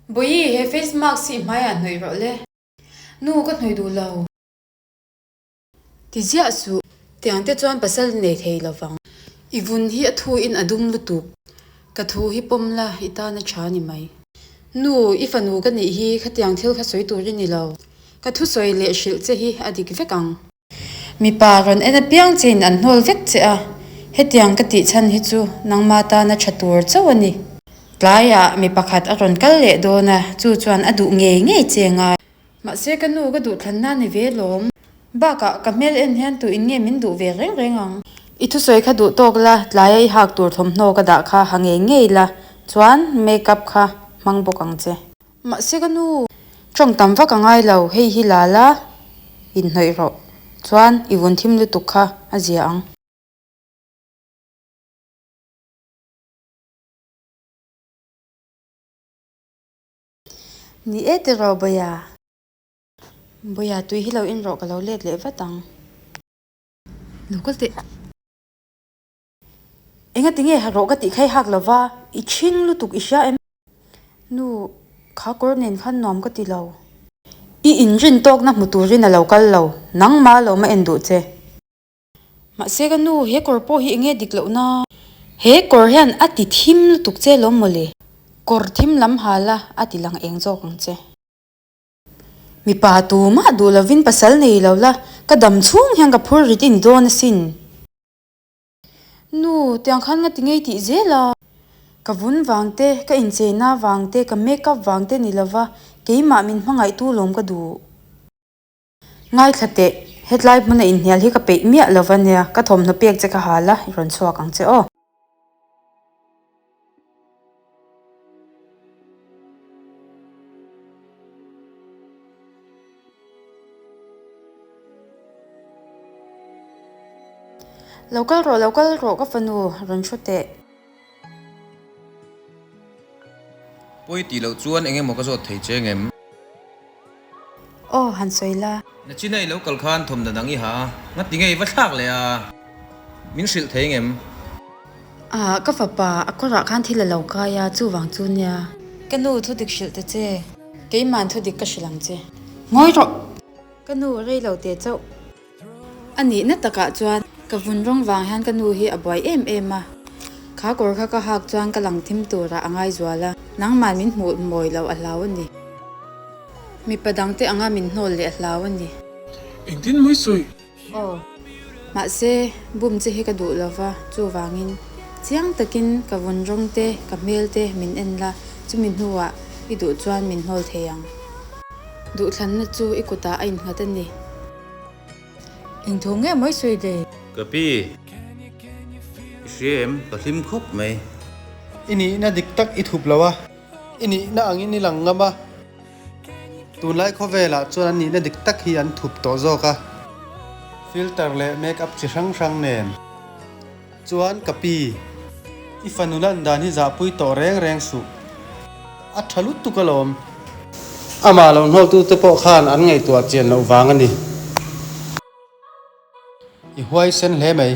Bawihi, he face mask hi i hmaiah hnawih rawh le. Nu, ka hnawih duh lo. Ti ziah suh. Tiang te chuan pasal i nei thei lo vang. I vun hi a thuin a dum lutuk. Ka thu hi pawm la, i tan a tha ni mai. Nu, i fanu ka nih hi khatiang thil kha sawi tur i ni lo. Ka thusawi leh hrilh che hi a dik vek ang. Mipa rawn en apiang chein an hnawl vek che a, hetiang ka tih chhan hi chu nangma tana tha tur chauh a ni. Tlaiah mi pakhat a rawn kal leh dawn a, chu chuan a duh ngei ngei che ngai. Mahse ka nu ka duh thlanna ni ve lawm. Bakah ka hmel en hian tu in nge min duh ve reng reng ang. I thusawi kha duh tawk la, tlaia i hak tur thawmhnaw ka dah kha ha ngei ngei la, chuan make up kha hmang bawk ang che. Mahse ka nu, tawng tam vak a ngai lo, hei hi la la, inhnawih rawh. Chuan i vun thim lutuk kha a zia ang. Ni e tiraw Bawia. Bawia tui hi lo in rawh ka lo let leh vat ang. Lo kal teh. Engati nge ha rawh ka tih kha i hak lova, i chhing lutuk i hria em? Nu, kha kawr nen khan nuam ka ti lo. I inrin tawkna hmu turin a lo kal lo, nangmah lo ma en duh che. Mahse ka nu, he kawr pawh hi enge dik lohna? He kawr hian a ti thim lutuk che lawm mawle. Kawr thim lam ha la, a ti lang eng zawk ang che. Mipa tumah duh lovin pasal nei lo la, ka dam chhung hian ka phur rit i ni dawn asin. Nu, tiang khan nga ti ngei tih zel a. Ka vun vang te, ka incheina vang te, ka make up vang te ni lova, keimah min hmangaihtu lawm ka duh. Ngaithla teh, hetlai hmuna inhnial hi ka peih miah lova nia, ka thawmhnaw pek che ka hal a, i rawn chhuak ang che aw. Lo kal rawh, lo kal rawh ka fanu rawn hru teh. Pawi tih loh chuan eng emaw ka zawt thei che ngem? Aw, han sawi la. Nachina i lo kal khan thawmhnaw dang i ha a, ngati nge i va thlak leh a? Min hrilh thei ngem? Ah, ka fapa, a kawrah khan thil a lo kai a, chuvang chu nia. Ka nu thu dik hrilh ta che. Keiman thu dik ka hrilh ang che. Ngawi rawh! Ka nu rei lo teh chauh. A nihna takah chuan ka vun rawng vang hian ka nu hi a buai em em a, kha kawr kha ka hak chuan ka lang thim turah a ngai zual a, nangman min hmuh mawi loh a hlau a ni. Mipa dangte anga min hnawl leh a hlau a ni. Engtin mawi sawi? Aw. Mahse, bum che hi ka duh lo va, chuvangin chiang takin ka vun rawng te, ka hmel te min en la, chumi hnuah i duh chuan min hnawl thei ang. Duhthlanna chu i kutah a innghat a ni. Eng thu nge mawi sawi le? Ka pi, i hria em? Ka hlim khawp mai. I nihna dik tak i thup lo a, i nihna angin i lang ngam a. Tunlai khawvelah chuan an nihna dik tak hi an thup tawh zawk a. Filter leh make up chi hrang hrang nen. Chuan ka pi, i fanu lan dan hi zahpui tawh reng reng suh. A tha lutuk alawm. Amah lo hnawltute pawh khan an ngaihtuah chian loh vang a ni. I huaisen hle mai.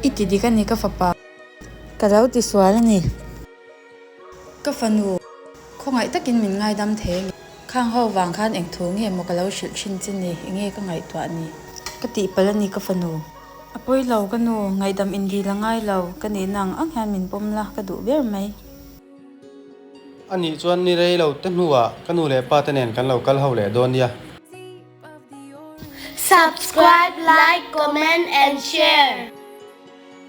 I ti dik a ni ka fapa. Ka lo ti sual a ni. Ka fanu, khawngaih takin min ngaidam thei a ni. Khang ho vang khan eng thu nge maw ka lo hrilh thin che ni, enge ka ngaihtuah ni. Ka tihpalh a ni ka fanu. A pawi lo ka nu, ngaihdam indil a ngai lo, ka nihna ang ang hian min pawm la, ka duh ber mai. A nih chuan ni rei lo te hnuah ka nu leh pa te nen kan lo kal ho leh dawn nia. Subscribe, like, comment and share.